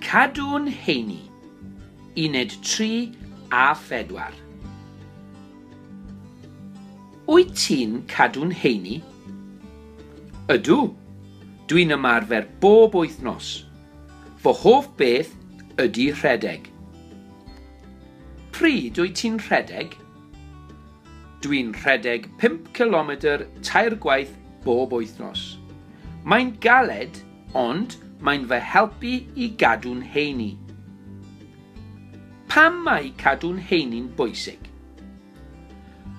Cadw'n heini. Uned 3 a 4. Wyt ti'n cadw'n heini? Ydw. Dwi'n ymarfer bob wythnos. Fy hoff beth ydy rhedeg. Pryd wyt ti'n rhedeg? Dwi'n rhedeg 5 km tair gwaith bob wythnos. Mae'n galed, ond mae'n fy helpu i gadw'n heini. Pam mae cadw'n heini'n bwysig?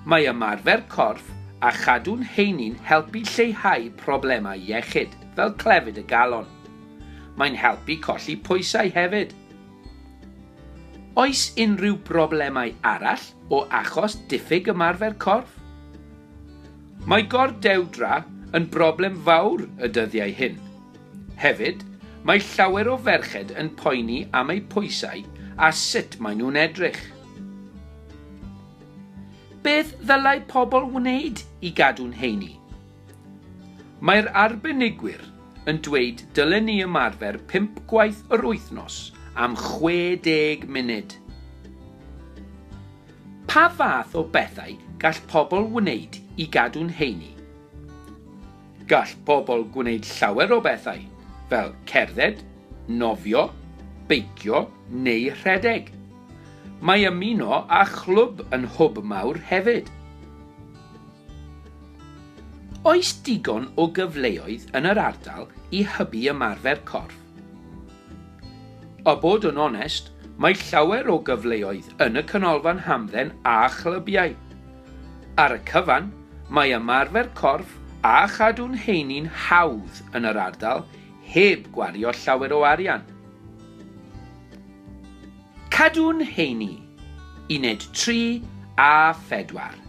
Mae ymarfer corff a chadw'n heini'n helpu lleihau problemau iechyd, fel clefyd y galon. Mae'n helpu colli pwysau hefyd. Oes unrhyw broblemau arall o achos diffyg ymarfer corff? Mae gordewdra yn broblem fawr y dyddiau hyn. Hefyd, mae llawer o ferched yn poeni am eu pwysau a sut maen nhw'n edrych. Beth ddylai pobl wneud i gadw'n heini? Mae'r arbenigwyr yn dweud dylen ni ymarfer 5 gwaith yr wythnos am 60 munud. Pa fath o bethau gall pobl wneud i gadw'n heini? Gall pobl gwneud llawer o bethau, fel cerdded, nofio, beicio neu rhedeg. Mae ymuno â chlwb yn hwb mawr hefyd. Oes digon o gyfleoedd yn yr ardal i hybu ymarfer corff? A bod yn onest, mae llawer o gyfleoedd yn y canolfan hamdden a chlybiau. Ar y cyfan, mae ymarfer corff a chadw'n heini'n hawdd yn yr ardal heb gwario llawer o arian. Cadw'n heini. Uned 3 a 4.